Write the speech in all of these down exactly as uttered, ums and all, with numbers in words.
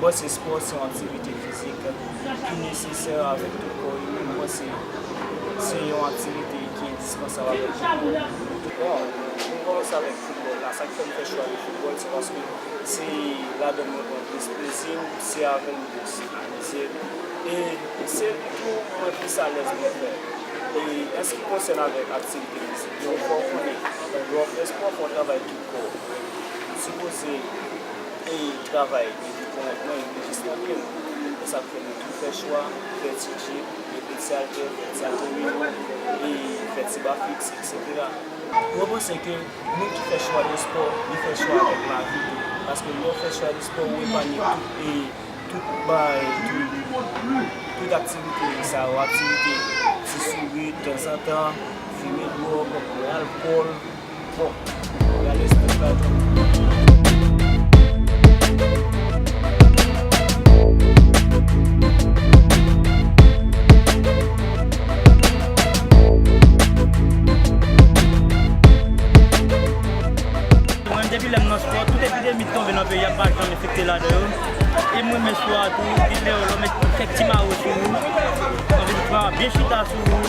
Mwen, se spò, se yon aktivite fizik ki nesesè avèk tout kò imen. Mwen, se, se yon aktivite ki endispansab avèk tout kò. Bon, mwen kòmanse avèk foutbòl la. Sa k fè m fè chwa de foutbòl, se paske se ladan mwen pran plis plezi m, se avè l m plis amize m. E se tou mwen plis alèz mwen fè. E an se ki konsène avèk aktivite fizik yo, fò w konnen, lè w fè spò, fò w travay tout kò w. Ou sipoze e travay epi kò w, mwen, epi jis nan pye m. E sa k fè mwen tou fè chwa, fè ti gym, epi ti altè, fè ti altè, e fè ti ba fiks, etsetera. Mwen panse ke moun ki fè chwa de spò, li fè chwa avèk lavi tou. Paske lè w fè chwa de spò, ou epanye tout, e, tout bagay, tout, tout aktivite sa yo, aktivite ti souri tanzantan, fimen dwòg, bwè alkòl, bon, gade stil la tou. Mwen, depi lè m nan spò, tout epidemi ki tonbe nan peyi a, m pa janm enfekte ladan yo. E m renmen spò a tou, gen lè yo met kèk ti mayo sou ou, anvi di ti mayo byen chita sou ou,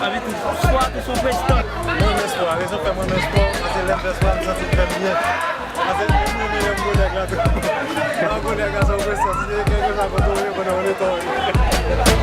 anvi di spò a tou se yon prestan. Mwen renmen spò a, rezon k fè mwen renmen spò, paske lè m fè spò a, m santi m fè m byen. Paske m renmen lè m gwo nèg la tou. Lè w gwo nèg la, se yon prestan, si se kèlkeswa kote w ye, konnen w netwaye.